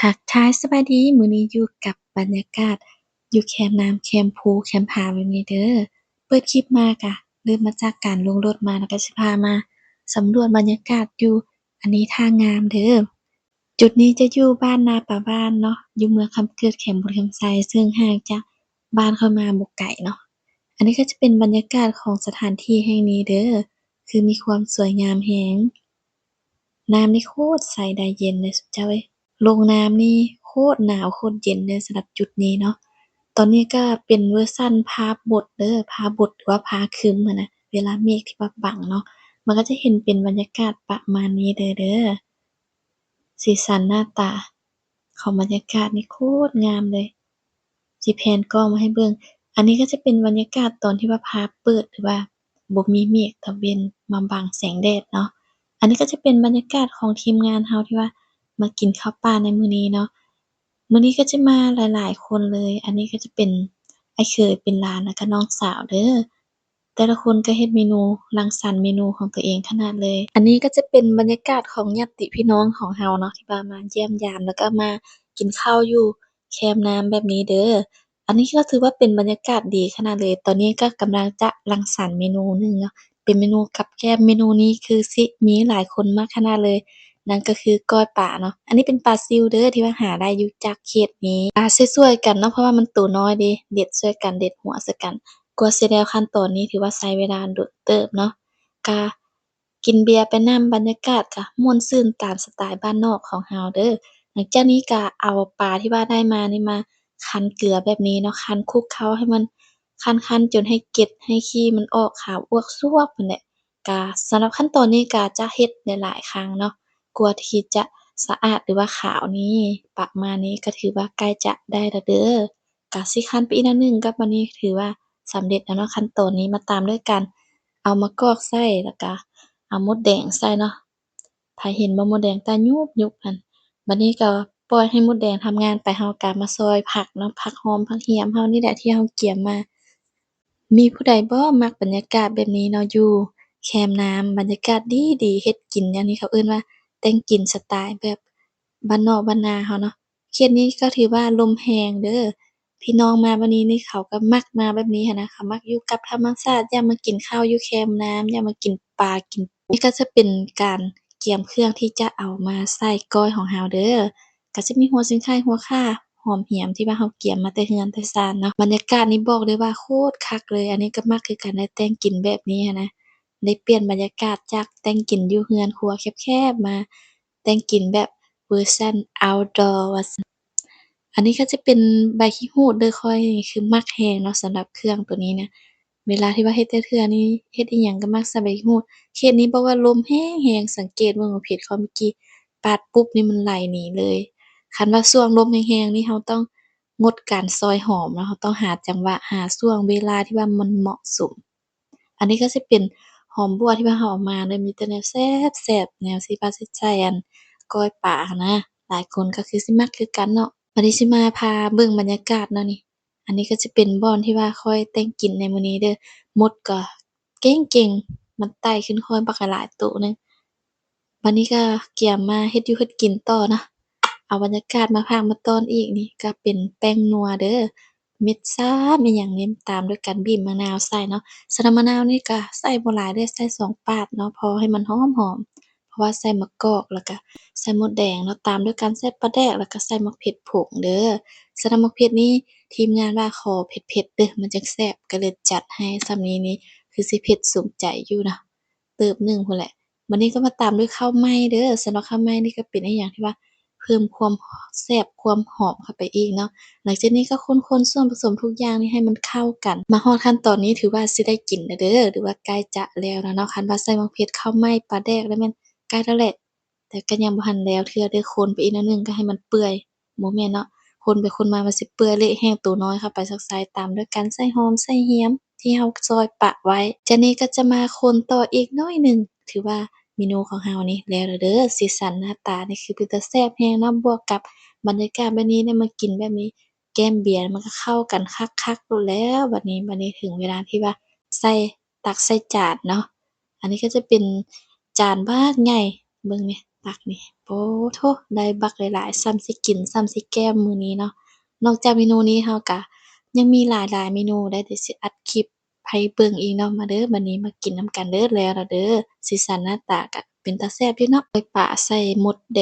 ທັກທາຍສະບາຍດີ, ມື້ນີ້ຢູ່ກັບບັນຍາກາດຢູ່ແຄມນ້ຳ ແຄມພູ ແຄມຜາແບບນີ້ເດີ້. ເປີດຄລິບມາກະເລີ່ມມາຈາກການລົງລົດມາ ແລ້ວກະຊິພາມາສຳຫຼວດບັນຍາກາດຢູ່ ອັນນີ້ທ່າງາມເດີ້. ຈຸດນີ້ຈະຢູ່ບ້ານນາປາບ້ານເນາະ, ຢູ່ເມືອງຄຳເກີດ ແຂວງບໍລິຄຳໄຊ, ເຊິ່ງຫ່າງຈາກບ້ານຂ້ອຍມາບໍ່ໄກເນາະ. ອັນນີ້ກໍຈະເປັນບັນຍາກາດຂອງສະຖານທີ່ແຫ່ງນີ້ເດີ້, ຄືມີຄວາມສວຍງາມແຮງ. ນ້ຳນີ້ໂຄດໃສໄດ໋ ເຢັນເລີຍເຈົ້າເອີຍ. ລົງນ້ຳນີ້ໂຄດໜາວໂຄດເຢັນເລີຍສຳລັບຈຸດນີ້ເນາະ. ຕອນນີ້ກໍເປັນເວີຊັນພາບບົດເດີ້, ພາບບົດ ຫຼືວ່າພາຄຶມຫັ້ນນະ, ເວລາເມກທີ່ວ່າບັງເນາະ ມັນກໍຈະເຫັນເປັນບັນຍາກາດປະມານນີ້ເດີ້. ສີສັນໜ້າຕາຂອງບັນຍາກາດນີ້ໂຄດງາມເລີຍ. ຊິແພນກ້ອງມາໃຫ້ເບິ່ງ. ອັນນີ້ກໍຈະເປັນບັນຍາກາດຕອນທີ່ວ່າຟ້າເປີດ ຫຼືວ່າບໍ່ມີເມກຕາເວັນມາບັງແສງແດດເນາະ. ອັນນີ້ກໍຈະເປັນບັນຍາກາດຂອງທີມງານເຮົາທີ່ວ່າມາກິນເຂົ້າປ່າໃນມື້ນີ້ເນາະ. ມື້ນີ້ກໍຈະມາຫຼາຍໆຄົນເລີຍ. ອັນນີ້ກໍຈະເປັນອ້າຍເຂີຍ ເປັນຫຼານ ແລ້ວກໍນ້ອງສາວເດີ້. ແຕ່ລະຄົນກໍເຮັດເມນູ ລັງສັນເມນູຂອງຕົວເອງຂະໜາດເລີຍ. ອັນນີ້ກໍຈະເປັນບັນຍາກາດຂອງຍາດຕິພີ່ນ້ອງຂອງເຮົາເນາະ ທີ່ວ່າມາຢ້ຽມຢາມ ແລ້ວກໍມາກິນເຂົ້າຢູ່ແຄມນ້ຳແບບນີ້ເດີ້. ອັນນີ້ກໍຖືວ່າເປັນບັນຍາກາດດີຂະໜາດເລີຍ. ຕອນນີ້ກໍກຳລັງຈະລັງສັນເມນູໜຶ່ງເນາະ ເປັນເມນູກັບແກ້ມ. ເມນູນີ້ຄືຊິມີຫຼາຍຄົນມັກຂະໜາດເລີຍ, ນັ້ນກໍຄືກ້ອຍປາເນາະ. ອັນນີ້ເປັນປາຊິວເດີ້ ທີ່ວ່າຫາໄດ້ຢູ່ຈາກເຂດນີ້. ອາ ຊ່ວຍໆກັນເນາະ ເພາະວ່າມັນໂຕນ້ອຍເດ້, ເດັດຊ່ວຍກັນ ເດັດຫົວຊ່ວຍກັນ. ກວ່າຊິແລ້ວຂັ້ນຕອນນີ້ຖືວ່າໃຊ້ເວລາດົນເຕີບເນາະ. ກະກິນເບຍໄປນຳ, ບັນຍາກາດກະມ່ວນຊື່ນຕາມສະໄຕບ້ານນອກຂອງເຮົາເດີ້. ຫຼັງຈາກນີ້ກະເອົາປາທີ່ວ່າໄດ້ມານີ້ມາຄັ້ນເກືອແບບນີ້ເນາະ, ຄັ້ນຄຸກເຂົ້າໃຫ້ມັນ ຄັ້ນໆຈົນໃຫ້ເກັດໃຫ້ຂີ້ມັນອອກຂາວອວກຊວກພຸ້ນແຫຼະ. ກະສຳລັບຂັ້ນຕອນນີ້ກະຈະເຮັດຫຼາຍໆຄັ້ງເນາະ ກວ່າທີ່ຈະສະອາດ ຫຼືວ່າຂາວນີ້. ປະມານນີ້ກໍຖືວ່າໃກ້ຈະໄດ້ແລ້ວເດີ້. ກະຊິຄັ້ນໄປອີກໜ້ອຍໜຶ່ງ ກັບບັດນີ້ຖືວ່າສຳເລັດແລ້ວເນາະ. ຂັ້ນຕອນນີ້ມາຕາມດ້ວຍການເອົາມະກອກໃສ່ ແລ້ວກະເອົາມົດແດງໃສ່ເນາະ. ໃຜເຫັນບໍ່ ມົດແດງຕາຫຍຸບໆຫັ້ນ. ບັດນີ້ກໍປ່ອຍໃຫ້ມົດແດງທຳງານໄປ, ເຮົາກໍມາຊອຍຜັກເນາະ, ຜັກຫອມ ຜັກຫຽມເຮົານີ້ແຫຼະທີ່ເຮົາກຽມມາ. ມີຜູ້ໃດບໍ່ມັກບັນຍາກາດແບບນີ້ເນາະ ຢູ່ແຄມນ້ຳ ບັນຍາກາດດີໆ ເຮັດກິນຢ່າງນີ້ ເຂົາເອີ້ນວ່າແຕ່ງກິນສະໄຕແບບບ້ານນອກບ້ານນາເຮົາເນາະ. ເຂດນີ້ກໍຖືວ່າລົມແຮງເດີ້. ພີ່ນ້ອງມາບັດນີ້ນີ້ ເຂົາກໍມັກມາແບບນີ້ຫັ້ນນະ, ເຂົາມັກຢູ່ກັບທຳມະຊາດ, ຢາກມາກິນເຂົ້າຢູ່ແຄມນ້ຳ, ຢາກມາກິນປາກິນປູ. ນີ້ກໍຈະເປັນການກຽມເຄື່ອງທີ່ຈະເອົາມາໃສ່ກ້ອຍຂອງເຮົາເດີ້. ກໍຈະມີຫົວສີໄຄ, ຫົວຂ່າ, ຫອມຫຽມທີ່ວ່າເຮົາກຽມມາແຕ່ເຮືອນແຕ່ຊານເນາະ. ບັນຍາກາດນີ້ບອກເລີຍວ່າໂຄດຄັກເລີຍ. ອັນນີ້ກໍມັກຄືກັນ ໄດ້ແຕ່ງກິນແບບນີ້ຫັ້ນນະ, ໄດ້ປ່ຽນບັນຍາກາດຈາກແຕ່ງກິນຢູ່ເຮືອນຄົວແຄບໆ ມາແຕ່ງກິນແບບເວີຊັນ outdoor ວ່າຊັ້ນ. ອັນນີ້ກໍຈະເປັນໃບຂີ້ຫູດເດີ້, ຂ້ອຍນີ້ຄືມັກແຮງເນາະ ສຳລັບເຄື່ອງໂຕນີ້ນະ. ເວລາທີ່ວ່າເຮັດແຕ່ເທື່ອນີ້ ເຮັດອີ່ຫຍັງກໍມັກໃສ່ໃບຂີ້ຫູດ. ເຂດນີ້ບອກວ່າລົມແຮງໆ, ສັງເກດເບິ່ງວ່າເຜັດເຂົ້າເມື່ອກີ້ ປາດປຸບນີ້ມັນໄຫຼໜີເລີຍ. ຄັນວ່າຊ່ວງລົມແຮງໆນີ້ ເຮົາຕ້ອງງົດການຊອຍຫອມເນາະ, ເຮົາຕ້ອງຫາຈັງຫວະ ຫາຊ່ວງເວລາທີ່ວ່າມັນເໝາະສົມ. ອັນນີ້ກໍຊິເປັນຫອມບົ່ວທີ່ວ່າເຮົາເອົາມາເລີຍ, ມີແຕ່ແນວແຊບໆ ແນວຊິວ່າຊິໃສ່ອັນກ້ອຍປາຫັ້ນນະ. ຫຼາຍຄົນກໍຄືຊິມັກຄືກັນເນາະ. ບັດນີ້ຊິມາພາເບິ່ງບັນຍາກາດເນາະນີ້. ອັນນີ້ກໍຈະເປັນບ່ອນທີ່ວ່າຂ້ອຍແຕ່ງກິນໃນມື້ນີ້ເດີ້. ມົດກໍເກັ່ງໆ ມັນໄຕ່ຂຶ້ນຂ້ອຍບັກຫຼາຍໂຕໜຶ່ງ. ບັດນີ້ກໍກຽມມາເຮັດຢູ່ເຮັດກິນຕໍ່ເນາະ. ເອົາບັນຍາກາດມາພາກມາຕ້ອນອີກ. ນີ້ກໍເປັນແປ້ງນົວເດີ້, ເມັດຊາມອີ່ຫຍັງນີ້ ຕາມດ້ວຍການບີບມະນາວໃສ່ເນາະ. ສຳລັບມະນາວນີ້ກໍໃສ່ບໍ່ຫຼາຍເດີ້, ໃສ່ສອງປາດເນາະ ພໍໃຫ້ມັນຫອມໆ ເພາະວ່າໃສ່ມະກອກ ແລ້ວກະໃສ່ມົດແດງເນາະ, ຕາມດ້ວຍການໃສ່ປາແດກ ແລ້ວກະໃສ່ໝາກເຜັດຜົງເດີ້. ສຳລັບໝາກເຜັດນີ້ ທີມງານວ່າຂໍເຜັດໆເດີ້ ມັນຈັ່ງແຊບ, ກໍເລີຍຈັດໃຫ້ສ່ຳນີ້ນີ້ ຄືຊິເຜັດສົມໃຈຢູ່ເນາະ ເຕີບໜຶ່ງພຸ້ນແຫຼະ. ບັດນີ້ກໍມາຕາມດ້ວຍເຂົ້າໄໝ້ເດີ້. ສຳລັບເຂົ້າໄໝ້ນີ້ກໍເປັນອີ່ຫຍັງທີ່ວ່າເພີ່ມຄວາມແຊບ ຄວາມຫອມເຂົ້າໄປອີກເນາະ. ຫຼັງຈາກນີ້ກໍຄົນໆສ່ວນປະສົມທຸກຢ່າງນີ້ໃຫ້ມັນເຂົ້າກັນ. ມາຮອດຂັ້ນຕອນນີ້ຖືວ່າຊິໄດ້ກິນແລ້ວເດີ້ ຫຼືວ່າໃກ້ຈະແລ້ວແລ້ວເນາະ. ຄັນວ່າໃສ່ໝາກເຜັດ ເຂົ້າໄໝ້ ປາແດກ ແລ້ວແມ່ນໃກ້ແລ້ວແຫຼະ. ແຕ່ກໍຍັງບໍ່ທັນແລ້ວເທື່ອເດີ້, ຄົນໄປອີກໜ້ອຍໜຶ່ງກໍໃຫ້ມັນເປື່ອຍ, ບໍ່ແມ່ນເນາະ, ຄົນໄປຄົນມາມັນຊິເປື່ອຍເລະແຫ້ງໂຕນ້ອຍເຂົ້າໄປຊັກໄຊ, ຕາມດ້ວຍການໃສ່ຫອມໃສ່ຫຽມທີ່ເຮົາຊອຍປະໄວ້. ຈາກນີ້ກໍຈະມາຄົນຕໍ່ອີກໜ້ອຍໜຶ່ງ, ຖືວ່າເມນູຂອງເຮົານີ້ແລ້ວແລ້ວເດີ້. ສີສັນໜ້າຕານີ້ຄືເປັນຕາແຊບແຮງເນາະ, ບວກກັບບັນຍາກາດແບບນີ້ ໄດ້ມາກິນແບບນີ້ ແກ້ມເບຍມັນກໍເຂົ້າກັນຄັກໆໂລດແລ້ວ. ບັດນີ້ ບັດນີ້ເຖິງເວລາທີ່ວ່າໃສ່ ຕັກໃສ່ຈານເນາະ. ອັນນີ້ກໍຈະເປັນຈານບັກໃຫຍ່, ເບິ່ງແດ່ ຕັກນີ້ ໂອ້ໂທ້ ໄດ້ບັກຫຼາຍໆ ສ່ຳຊິກິນ ສ່ຳຊິແກ້ມມື້ນີ້ເນາະ. ນອກຈາກເມນູນີ້ ເຮົາກະຍັງມີຫຼາຍໆເມນູໄດ໋ ທີ່ຊິອັດຄລິບໃຫ້ເບິ່ງອີກເນາະ. ມາເດີ ບັດນີ້ມາກິນນຳກັນເດີ. ແລ້ວລະເດີ ສີສັນໜ້າຕາກະເປັນຕາແຊບຢູ່ເນາະ ກ້ອຍປາໃສ່ມົດແດງ